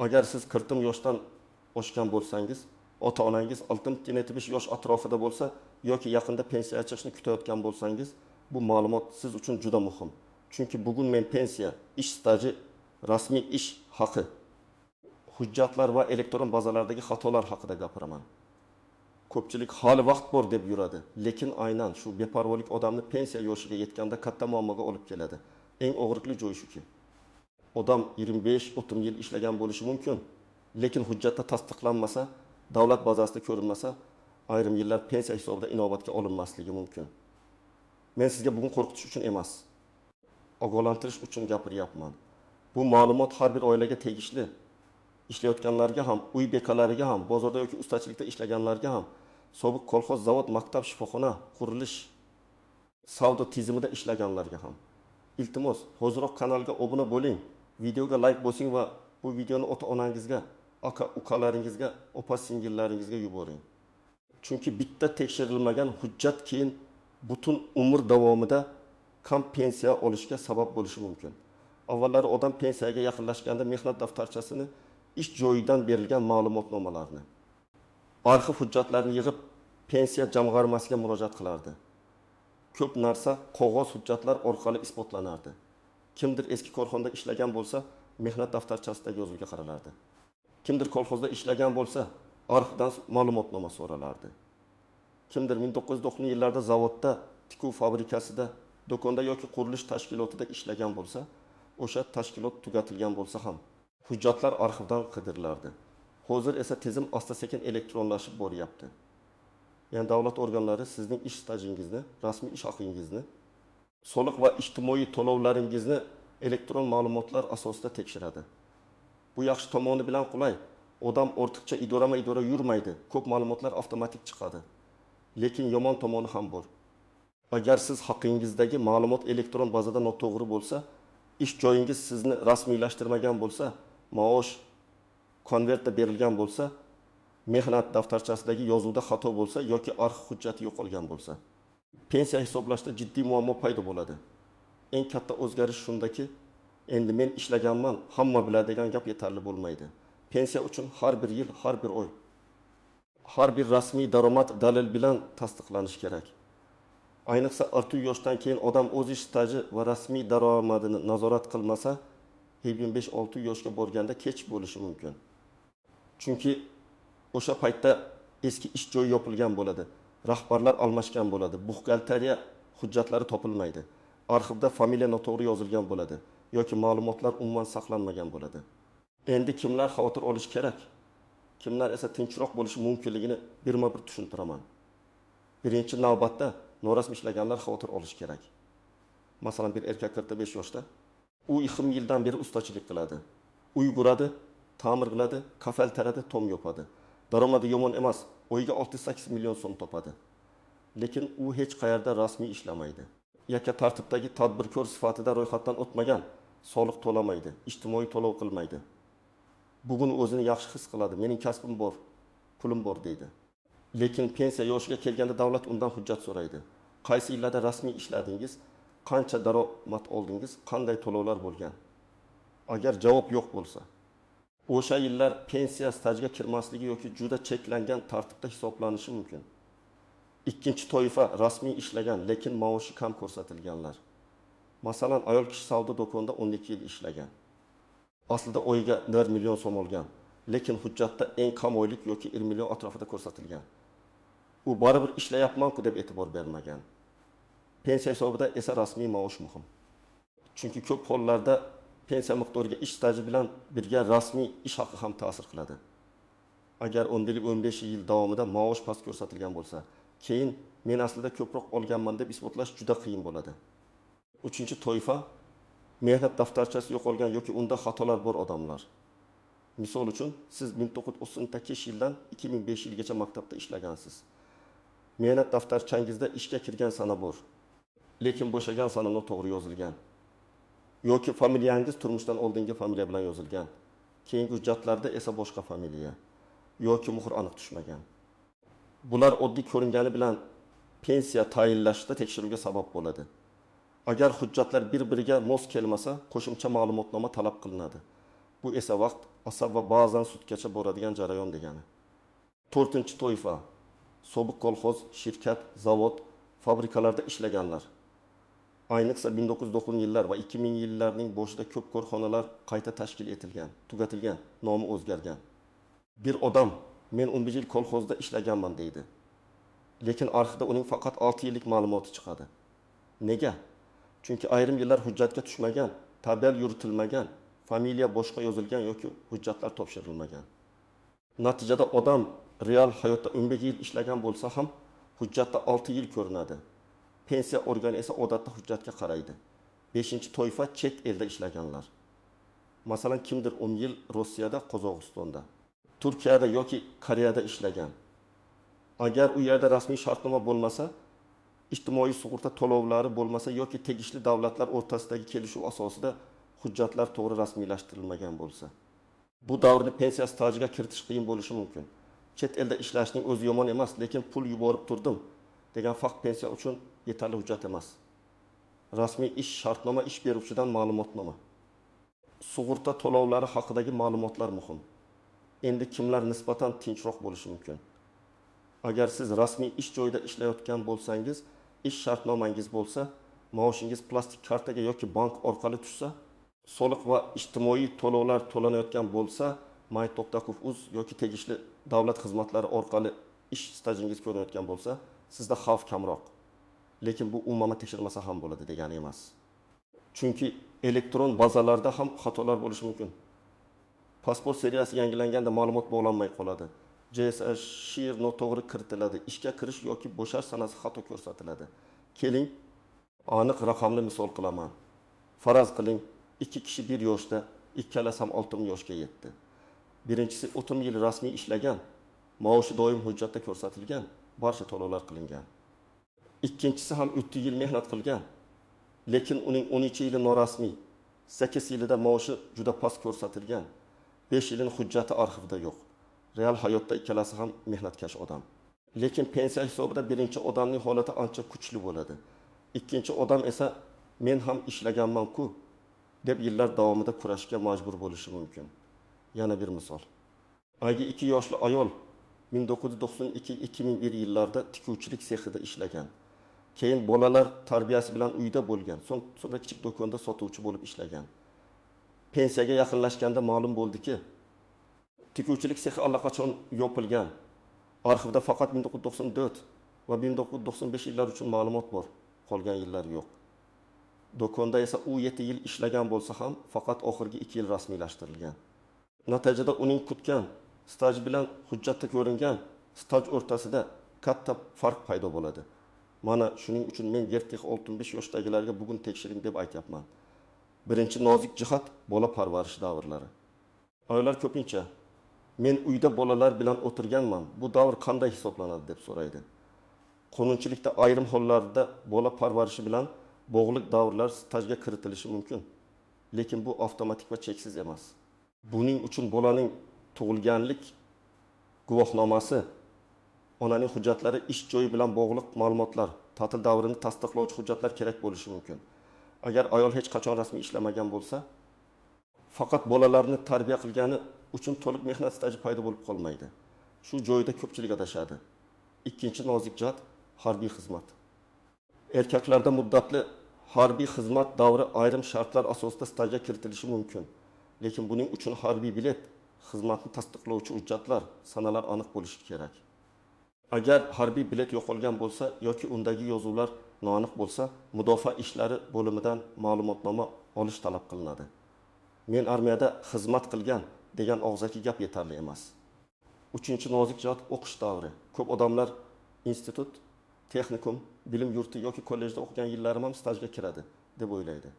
Agar siz 40 yoshdan oshgan bo'lsangiz, ota-onangiz 65 yosh atrofida bo'lsa yoki yaqinda pensiyaga chiqishni kutayotgan bo'lsangiz, bu ma'lumot siz uchun juda muhim. Chunki bugun men pensiya, ish staji, rasmiy ish haqi, hujjatlar va elektron bazalardagi xatolar haqida gapiraman. Ko'pchilik hali vaqt bor deb yuradi, lekin aynan shu beparvolik odamni pensiya yoshiga yetganda katta muammoga olib keladi. Eng og'riqli joyi shuki, odam 25-30 yil ishlagan bo'lishi mumkin, lekin hujjatda tasdiqlanmasa, davlat bazasida ko'rinmasa, ayrim yillar pensiya hisobida inobatga olinmasligi mumkin. Men sizga bugun qo'rqitish uchun emas, ogohlantirish uchun gapiryapman. Bu ma'lumot har bir oilaga tegishli. Ishlayotganlarga ham, uy bekalariga ham, bozorda yoki ustachilikda ishlaganlarga ham, sobiq kolxoz, zavod, maktab, shifoxona, qurilish, savdo tizimida ishlaganlarga ham. Iltimos, hoziroq kanalga obuna bo'ling, videoga like bosing va bu videoni ota-onangizga, aka-ukalaringizga, opa-singillaringizga yuboring. Chunki bitta tekshirilmagan hujjat keyin butun umr davomida kam pensiya olishga sabab bo'lishi mumkin. Avvallari odam pensiyaga yaqinlashganda mehnat daftarchasini, ish joyidan berilgan ma'lumotnomalarni, arxiv hujjatlarini yig'ib pensiya jamg'armasiga murojaat qilardi. Ko'p narsa qog'oz hujjatlar orqali isbotlanardi. Kimdir eski korxonada ishlagan bo'lsa, mehnat daftarchasidagi yozuvga qaralardi. Kimdir kolxozda ishlagan bo'lsa, arxivdan ma'lumotnoma so'ralardi. Kimdir 1990-yillarda zavodda, tikuv fabrikasida, do'konda yoki qurilish tashkilotida ishlagan bo'lsa, o'sha tashkilot tugatilgan bo'lsa ham hujjatlar arxivdan qidirilardi. Hozir esa tizim asta-sekin elektronlashib boryapti. Ya'ni davlat organlari sizning ish stajingizni, rasmiy ish haqingizni, soliq va ijtimoiy to'lovlaringizni elektron ma'lumotlar asosida tekshiradi. Bu yaxshi tomoni bilan qulay. Odam ortiqcha idorama-idora yurmaydi. Ko'p ma'lumotlar avtomatik chiqadi. Lekin yomon tomoni ham bor. Agar siz haqingizdagi ma'lumot elektron bazada noto'g'ri bo'lsa, ish joyingiz sizni rasmiylashtirmagan bo'lsa, maosh konvertda berilgan bo'lsa, mehnat daftarchasidagi yozuvda xato bo'lsa yoki arxiv hujjati yo'qolgan bo'lsa, pensiya hisoblashda jiddiy muammo paydo bo'ladi. Eng katta o'zgarish shundaki, endi men ishlaganman, hamma biladi degan gap yetarli bo'lmaydi. Pensiya uchun har bir yil, har bir oy, har bir rasmiy daromad dalil bilan tasdiqlanishi kerak. Ayniqsa 60 yoshdan keyin odam o'z ish staji va rasmiy daromadini nazorat qilmasa, 25-6 yoshga borganda kech bo'lishi mumkin. Chunki o'sha paytda eski ish joyi yopilgan bo'ladi, rahbarlar almashgan bo'ladi, buxgalteriya hujjatlari topilmaydi, arxivda familiya noto'g'ri yozilgan bo'ladi yoki ma'lumotlar umuman saqlanmagan bo'ladi. Endi kimlar xavotir olish kerak, kimlar esa tinchroq bo'lishi mumkinligini birma-bir tushuntiraman. Birinchi navbatda norasmiy ishlaganlar xavotir olish kerak. Masalan, bir erkak 45 yoshda, u 20 yildan beri ustachilik qiladi. Uy quradi, ta'mir qiladi, kafal taradi, tom yopadi. Daromadi yomon emas, oyiga 6-8 million so'm topadi. Lekin u hech qayerda rasmiy ishlamaydi. Yakka tartibdagi tadbirkor sifatida ro'yxatdan o'tmagan, soliq to'lamaydi, ijtimoiy to'lov qilmaydi. Bugun o'zini yaxshi his qiladi, mening kasbim bor, pulim bor deydi. Lekin pensiya yoshiga kelganda davlat undan hujjat so'raydi. Qaysi yillarda rasmiy ishladingiz, qancha daromad oldingiz, qanday to'lovlar bo'lgan? Agar javob yo'q bo'lsa, o'sha yillar pensiya stajiga kirmasligi yoki juda cheklangan tartibda hisoblanishi mumkin. Ikkinchi toifa rasmiy ishlagan, lekin maoshi kam ko'rsatilganlar. Masalan, ayol kishi savdo do'konida 12 yil ishlagan. Aslida oyiga 1 million so'm olgan, lekin hujjatda eng kam oylik yoki 1 million atrofida ko'rsatilgan. U baribir ishlayapman-ku deb e'tibor bermagan. Pensiya hisobida esa rasmiy maosh muhim. Chunki ko'p hollarda pensiya miqdoriga ish staji bilan birga rasmiy ish haqi ham ta'sir qiladi. Agar 10-15 yil davomida maosh past ko'rsatilgan bo'lsa, keyin men aslida ko'proq olganman deb isbotlash juda qiyin bo'ladi. Uchinchi toifa mehnat daftarchasi yo'qolgan yoki unda xatolar bor odamlar. Misol uchun, siz 1938 yildan 2005 yilgacha maktabda ishlagansiz. Mehnat daftarchangizda ishga kirgan sana bor, lekin bo'shagan sana noto'g'ri yozilgan. Yoki familiyangiz turmushdan oldingi familiya bilan yozilgan. Keyingi hujjatlarda esa boshqa familiya yoki muhr aniq tushmagan. Bular oddiy ko'ringani bilan pensiya tayinlashda tekshiruvga sabab bo'ladi. Agar hujjatlar bir-biriga mos kelmasa, qo'shimcha ma'lumotnoma talab qilinadi. Bu esa vaqt, asab va ba'zan sudgacha boradigan jarayon degani. To'rtinchi toifa, sobiq kolxoz, shirkat, zavod, fabrikalarda ishlaganlar. Ayniqsa 1990-yillar va 2000-yillarning boshida ko'p korxonalar qayta tashkil etilgan, tugatilgan, nomi o'zgargan. Bir odam "Men 11 yil kolxozda ishlaganman" deydi. Lekin arxivda uning faqat 6 yillik ma'lumoti chiqadi. Nega? Chunki ayrim yillar hujjatga tushmagan, tabel yuritilmagan, familiya boshqa yozilgan yoki hujjatlar topshirilmagan. Natijada odam real hayotda 11 yil ishlagan bo'lsa ham, hujjatda 6 yil ko'rinadi. Pensiya organi esa odatda hujjatga qaraydi. Beshinchi toifa, chet elda ishlaganlar. Masalan, kimdir 10 yil Rossiyada, Qozog'istonda, Turkiyada yoki Koreyada ishlagan. Agar u yerda rasmiy shartnoma bo'lmasa, ijtimoiy sug'urta to'lovlari bo'lmasa yoki tegishli davlatlar o'rtasidagi kelishuv asosida hujjatlar to'g'ri rasmiylashtirilmagan bo'lsa, bu davrni pensiya stajiga kiritish qiyin bo'lishi mumkin. Chet elda ishlashning o'zi yomon emas, lekin "pul yuborib turdim" degan fakt pensiya uchun yetarli hujjat emas. Rasmiy ish shartnoma, ish beruvchidan ma'lumotnoma, sug'urta to'lovlari haqidagi ma'lumotlar muhim. Endi kimlar nisbatan tinchroq bo'lishi mumkin? Agar siz rasmiy ish joyida ishlayotgan bo'lsangiz, ish shartnomangiz bo'lsa, maoshingiz plastik kartaga yoki bank orqali tushsa, soliq va ijtimoiy to'lovlar to'lanayotgan bo'lsa, my.gov.uz yoki tegishli davlat xizmatlari orqali ish stajingiz ko'rinayotgan bo'lsa, sizda xavf kamroq. Lekin bu umuman tekshirmasa ham bo'ladi degani emas. Chunki elektron bazalarda ham xatolar bo'lishi mumkin. Pasport seriyasi yangilanganda ma'lumot bog'lanmay qoladi. JSH shir noto'g'ri kiritiladi. Ishga kirish yoki bo'shash sanasi xato ko'rsatiladi. Keling, aniq raqamli misol qilaman. Faraz qiling, ikki kishi bir yoshda, ikkalasi ham 60 yoshga yetdi. Birinchisi 30 yil rasmiy ishlagan, maoshi doim hujjatda ko'rsatilgan, barcha to'lovlar qilingan. Ikkinchisi ham 30 yil mehnat qilgan, lekin uning 12 yili norasmiy, 8 yilida maoshi juda past ko'rsatilgan, 5 yilning hujjati arxivda yo'q. Real hayotda ikkalasi ham mehnatkash odam. Lekin pensiya hisobida birinchi odamning holati ancha kuchli bo'ladi. Ikkinchi odam esa "Men ham ishlaganman-ku" deb yillar davomida kurashga majbur bo'lishi mumkin. Yana bir misol. 52 yoshli ayol 1992-2001 yillarida tikuvchilik sexida ishlagan. Keyin bolalar tarbiyasi bilan uyda bo'lgan. So'ngra kichik do'konda sotuvchi bo'lib ishlagan. Pensiyaga yaqinlashganda ma'lum bo'ldiki, tikuvchilik sexi allaqachon yopilgan. Arxivda faqat 1994 va 1995 yillar uchun ma'lumot bor, qolgan yillar yo'q. Do'konda esa u 7 yil ishlagan bo'lsa ham, faqat oxirgi 2 yil rasmiylashtirilgan. Natijada uning kutgan staj bilan hujjatda ko'ringan staj o'rtasida katta farq paydo bo'ladi. Mana shuning uchun men ertaga 65 yoshdagilarga bugun tekshiring deb aytyapman. Birinchi nozik jihat bola parvarish davrlari. Ayollar ko'pincha "Men uyda bolalar bilan o'tirganman, bu davr qanday hisoblanadi?" deb so'raydi. Qonunchilikda ayrim hollarda bola parvarishi bilan bog'liq davrlar stajga kiritilishi mumkin. Lekin bu avtomatik va cheksiz emas. Buning uchun bolaning tug'ilganlik guvohnomasi, onaning hujjatlari, ish joyi bilan bog'liq ma'lumotlar, ta'til davrini tasdiqlovchi hujjatlar kerak bo'lishi mumkin. Agar ayol hech qachon rasmiy ishlamagan bo'lsa, faqat bolalarni tarbiya qilgani uchun to'liq mehnat staji paydo bo'lib qolmaydi. Shu joyda ko'pchilik adashadi. Ikkinchi nozik jihat harbiy xizmat. Erkaklarda muddatli harbiy xizmat davri ayrim shartlar asosida stajga kiritilishi mumkin. Lekin buning uchun harbiy bilet, xizmatni tasdiqlovchi hujjatlar, sanalar aniq bo'lishi kerak. Agar harbiy bilet yo'qolgan bo'lsa yoki undagi yozuvlar noaniq bo'lsa, mudofaa ishlari bo'limidan ma'lumotnoma olish talab qilinadi. "Men armiyada xizmat qilgan" degan og'zaki gap yetarli emas. Uchinchi nozik jihat o'qish davri. Ko'p odamlar institut, texnikum, bilim yurti yoki kollejda o'qigan yillarim ham stajga kiradi deb o'ylaydi.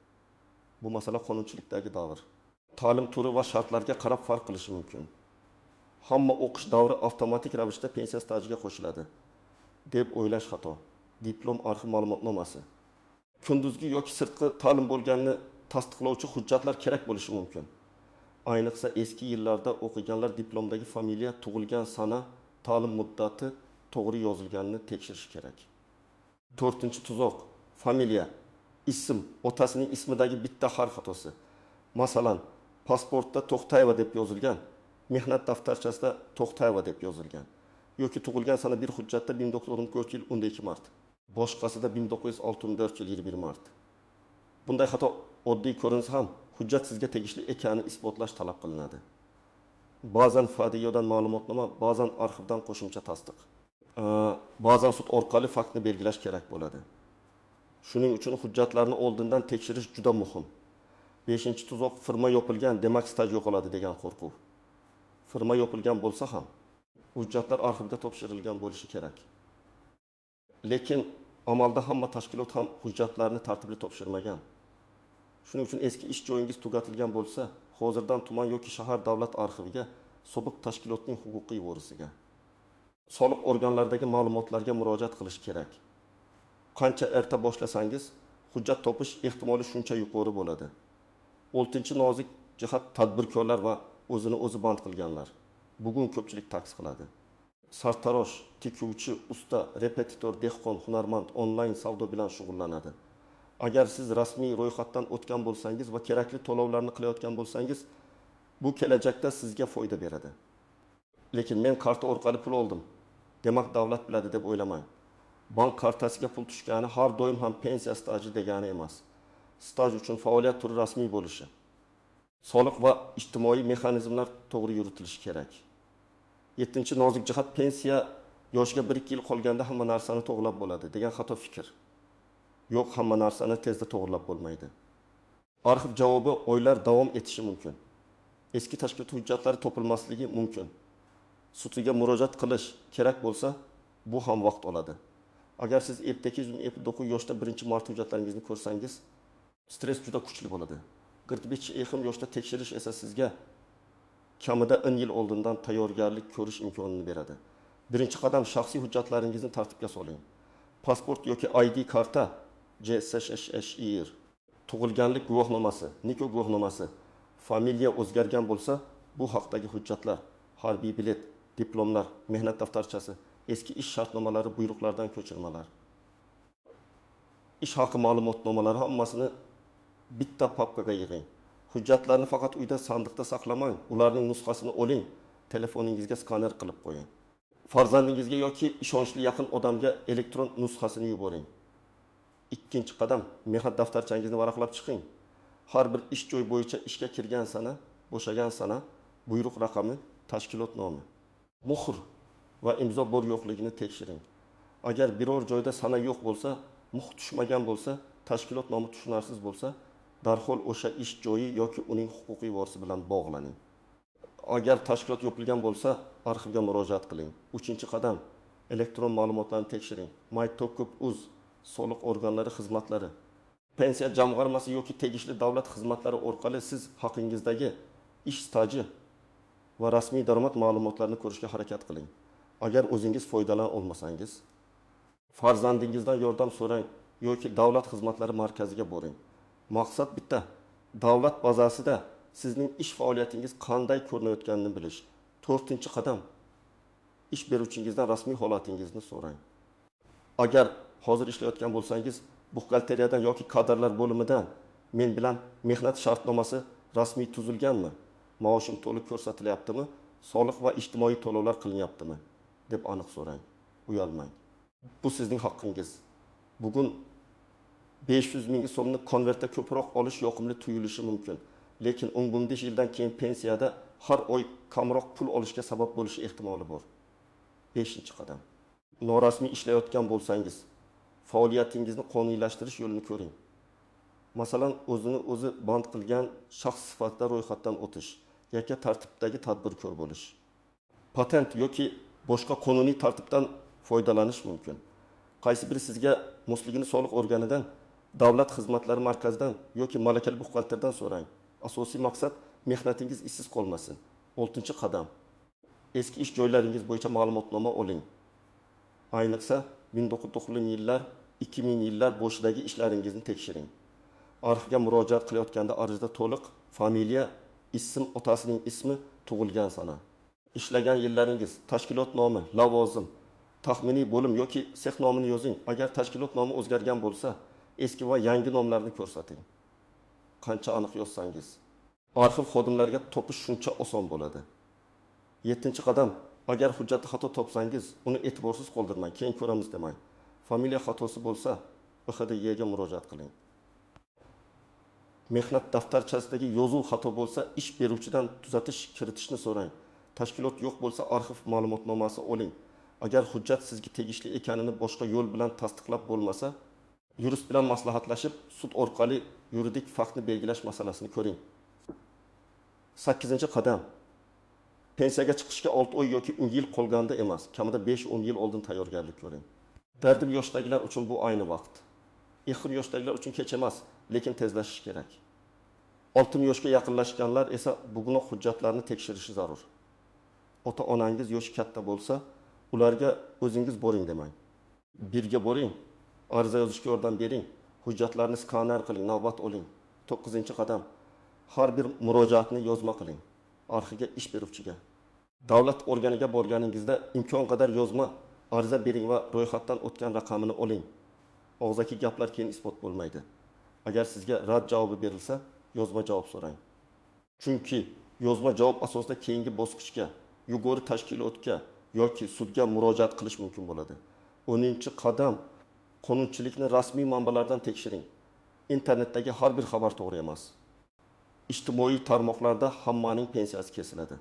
Bu masala qonunchilikdagi davr. Ta'lim turi va shartlarga qarab farq qilishi mumkin. Hamma o'qish davri avtomatik ravishda pensiya stajiga qo'shiladi deb o'ylash xato. Diplom arxiv ma'lumotnomasi, kunduzgi yoki sirtqi ta'lim bo'lganini tasdiqlovchi hujjatlar kerak bo'lishi mumkin. Ayniqsa eski yillarda o'qiganlar diplomdagi familiya, tug'ilgan sana, ta'lim muddati to'g'ri yozilganini tekshirish kerak. To'rtinchi tuzoq familiya, ism, otasining ismidagi bitta harf xatosi. Masalan, Pasportda To'xtayeva deb yozilgan, mehnat daftarchasida To'xtayeva deb yozilgan. Yoki tug'ilgan sana bir hujjatda 1914 yil 12 mart, boshqasida 1964 yil 21 mart. Bunday xato oddiy ko'rinsa ham, hujjat sizga tegishli ekanini isbotlash talab qilinadi. Ba'zan FDIOdan ma'lumotnoma, ba'zan arxivdan qo'shimcha tasdiq. Ba'zan sud orqali faktni belgilash kerak bo'ladi. Shuning uchun hujjatlarni oldindan tekshirish juda muhim. 5 tuzoq firma yopilgan, demak staj yo'qoladi degan qo'rquv. Firma yopilgan bo'lsa ham hujjatlar arxivda topshirilgan bo'lishi kerak. Lekin amalda hamma tashkilot ham hujjatlarni tartibli topshirmagan. Shuning uchun eski ish joyingiz tugatilgan bo'lsa, hozirdan tuman yoki shahar davlat arxiviga, sobiq tashkilotning huquqiy vorisiga, soliq organlaridagi ma'lumotlarga murojaat qilish kerak. Qancha erta boshlasangiz, hujjat topish ehtimoli shuncha yuqori bo'ladi. 6 nozik jihat tadbirkorlar va o'zini o'zi band qilganlar. Bugun ko'pchilik taks qiladi. Sartarosh, tikuvchi, usta, repetitor, dehqon, hunarmand onlayn savdo bilan shug'ullanadi. Agar siz rasmiy ro'yxatdan o'tgan bo'lsangiz va kerakli to'lovlarni qilayotgan bo'lsangiz, bu kelajakda sizga foyda beradi. Lekin men karta orqali pul oldim, demak davlat biladi deb o'ylamang. Bank kartasiga pul tushgani har doim ham pensiya staji degani emas. Staj uchun faoliyat turi rasmiy bo'lishi, soliq va ijtimoiy mexanizmlar to'g'ri yuritilishi kerak. 7 nozik jihat pensiya yoshiga 1-2 yil qolganda hamma narsani to'g'rilab bo'ladi degan xato fikr. Yo'q, hamma narsani tezda to'g'rilab bo'lmaydi. Arxiv javobi oylar davom etishi mumkin. Eski tashkilot hujjatlari topilmasligi mumkin. Sudga murojaat qilish kerak bo'lsa, bu ham vaqt oladi. Agar siz 8-9 yoshda 1 mart hujjatlaringizni ko'rsangiz, stress juda kuchli bo'ladi. 45 yoshda tekshirish esa sizga kamida 10 yil oldindan tayyorgarlik ko'rish imkonini beradi. Birinchi qadam shaxsiy hujjatlaringizni tartibga soling. Pasport yoki ID karta, JSSHSHIR, tug'ilganlik guvohnomasi, nikoh guvohnomasi, familiya o'zgargan bo'lsa, bu haqdagi hujjatlar, harbiy bilet, diplomlar, mehnat daftarchasi, eski ish shartnomalari, buyruqlardan ko'chirmalar, ish haqi ma'lumotnomalari hammasini bitta papkaga yig'ing. Hujjatlarni faqat uyda sandiqda saqlamang, ularning nusxasini oling, telefoningizga skaner qilib qo'ying. Farzandingizga yoki ishonchli yaqin odamga elektron nusxasini yuboring. 2 qadam mehnat daftarchangizni varaqlab chiqing. Har bir ish joyi bo'yicha ishga kirgan sana, bo'shagan sana, buyruq raqami, tashkilot nomi, muhr va imzo bor yo'qligini tekshiring. Agar biror joyda sana yo'q bo'lsa, muhr tushmagan bo'lsa, tashkilot nomi tushunarsiz bo'lsa, darhol o'sha ish joyi yoki uning huquqiy vorisi bilan bog'laning. Agar tashkilot yopilgan bo'lsa, arxivga murojaat qiling. 3 qadam elektron ma'lumotlarni tekshiring. My.uz, soliq organlari xizmatlari, pensiya jamg'armasi yoki tegishli davlat xizmatlari orqali siz haqingizdagi ish staji va rasmiy daromad ma'lumotlarini ko'rishga harakat qiling. Agar o'zingiz foydalana olmasangiz, farzandingizdan yordam so'rang yoki davlat xizmatlari markaziga boring. Maqsad bitta: davlat bazasida sizning ish faoliyatingiz qanday ko'rinayotganini bilish. 4 qadam ish beruvchingizdan rasmiy holatingizni so'rang. Agar hozir ishlayotgan bo'lsangiz, buxgalteriyadan yoki kadrlar bo'limidan men bilan mehnat shartnomasi rasmiy tuzilganmi, maoshim to'liq ko'rsatilyaptimi, soliq va ijtimoiy to'lovlar qilinyaptimi deb aniq so'rang. Uyalmang. Bu sizning haqqingiz. Bugun 500 ming so'mni konvertda ko'proq olish yoqimli tuyulishi mumkin. Lekin 10-15 yildan keyin pensiyada har oy kamroq pul olishga sabab bo'lishi ehtimoli bor. 5 qadam. Norasmiy ishlayotgan bo'lsangiz, faoliyatingizni qonuniylashtirish yo'lini ko'ring. Masalan, o'zini o'zi band qilgan shaxs sifatida ro'yxatdan o'tish yoki tartibdagi tadbirkor bo'lish. Patent yoki boshqa qonuniy tartibdan foydalanish mumkin. Qaysi biri sizga mosligini soliq organidan, davlat xizmatlari markazidan yoki malakali buxgalterdan so'rang. Asosiy maqsad mehnatingiz ishsiz qolmasin. 6 qadam. Eski ish joylaringiz bo'yicha ma'lumotnoma oling. Ayniqsa 1990-yillar, 2000-yillar boshidagi ishlaringizni tekshiring. Arxivga murojaat qilayotganda arizada to'liq familiya, ism, otasining ismi, tug'ilgan sana, ishlagan yillaringiz, tashkilot nomi, lavozim, taxminiy bo'lim yoki sex nomini yozing. Agar tashkilot nomi o'zgargan bo'lsa, eski va yangi nomlarni ko'rsating. Qancha aniq yozsangiz, Arxiv xodimlariga topish shuncha oson bo'ladi. Yettinchi qadam: agar hujjatda xato topsangiz, uni e'tiborsiz qoldirmang, keyin ko'ramiz demang. Familiya xatosi bo'lsa, IHDYga murojaat qiling. Mehnat daftarchasidagi yozuv xato bo'lsa, ish beruvchidan tuzatish kiritishni so'rang. Tashkilot yo'q bo'lsa, arxiv ma'lumotnomasi oling. Agar hujjat sizga tegishli ekanini boshqa yo'l bilan tasdiqlab bo'lmasa, yurist bilan maslahatlashib, sud orqali yuridik faktni belgilash masalasini ko'ring. Sakkizinchi qadam: pensiyaga chiqishga 6 oy yoki 10 yil qolganda emas, kamida 5-10 yil oldin tayyorgarlik ko'ring. Dardim yoshdagilar uchun bu ayni vaqt. Exir yoshdagilar uchun kech emas, lekin tezlashish kerak. Oltin yoshga yaqinlashganlar esa bugunoq hujjatlarni tekshirishi zarur. Ota-onangiz yoshi katta bo'lsa, ularga o'zingiz boring demang. Birga boring, ariza yozishga yordam bering, hujjatlarni skaner qiling, navbat oling. To'qqizinchi qadam: har bir murojaatni yozma qiling. Arxivga, ish beruvchiga. Davlat organiga borganingizda imkon qadar yozma ariza bering va ro'yxatdan o'tgan raqamini oling. Og'zaki gaplar keyin isbot bo'lmaydi. Agar sizga rad javobi berilsa, yozma javob so'rang. Chunki yozma javob asosida keyingi bosqichga, yuqori tashkilotga yoki sudga murojaat qilish mumkin bo'ladi. 10 qadam: qonunchilikni rasmiy manbalardan tekshiring. Internetdagi har bir xabar to'g'ri emas. Ijtimoiy tarmoqlarda hammaning pensiyasi kesiladi.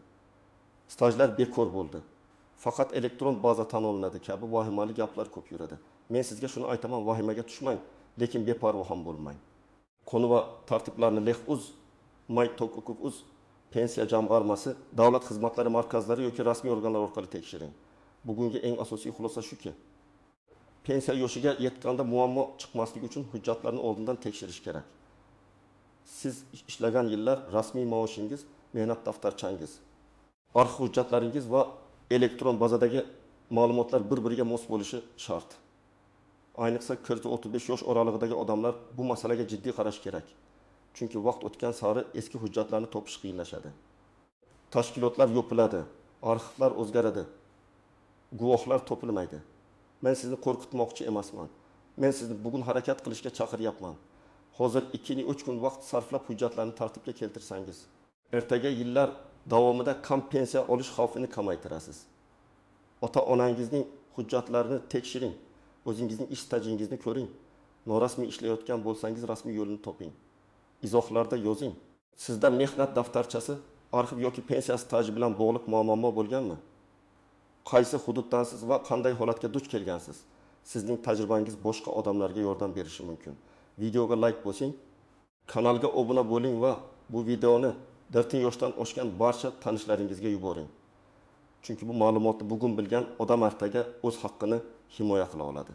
Stajlar bekor bo'ldi. Faqat elektron baza tan olinadi kabi vahimali gaplar ko'p yuradi. Men sizga shuni aytaman, vahimaga tushmang, lekin beparvo ham bo'lmang. Qonun va tartiblarni leh.uz, my.uz, pensiya jamg'armasi, davlat xizmatlari markazlari yoki rasmiy organlar orqali tekshiring. Bugungi eng asosiy xulosa shuki, pensiya yoshiga yetganda muammo chiqmasligi uchun hujjatlarni oldindan tekshirish kerak. Siz ishlagan yillar, rasmiy maoshingiz, mehnat daftarchangiz, arxiv hujjatlaringiz va elektron bazadagi ma'lumotlar bir-biriga mos bo'lishi shart. Ayniqsa 40-35 yosh oralig'idagi odamlar bu masalaga jiddiy qarash kerak. Chunki vaqt o'tgan sari eski hujjatlarni topish qiyinlashadi. Tashkilotlar yopiladi, arxivlar o'zgaradi, guvohlar topilmaydi. Men sizni qo'rqitmoqchi emasman. Men sizni bugun harakat qilishga chaqiryapman. Hozir 2-3 kun vaqt sarflab hujjatlarni tartibga keltirsangiz, ertaga yillar davomida kam pensiya olish xavfini kamaytirasiz. Ota-onangizning hujjatlarini tekshiring, o'zingizning ish stajingizni ko'ring. Norasmiy ishlayotgan bo'lsangiz, rasmiy yo'lini toping. Izohlarda yozing. Sizda mehnat daftarchasi, arxiv yoki pensiya staji bilan bog'liq muammo bo'lganmi? Qaysi hududdansiz va qanday holatga duch kelgansiz? Sizning tajribangiz boshqa odamlarga yordam berishi mumkin. Videoga like bosing, kanalga obuna bo'ling va bu videoni 4 yoshdan oshgan barcha tanishlaringizga yuboring. Chunki bu ma'lumotni bugun bilgan odam ertaga o'z haqqini himoya qila oladi.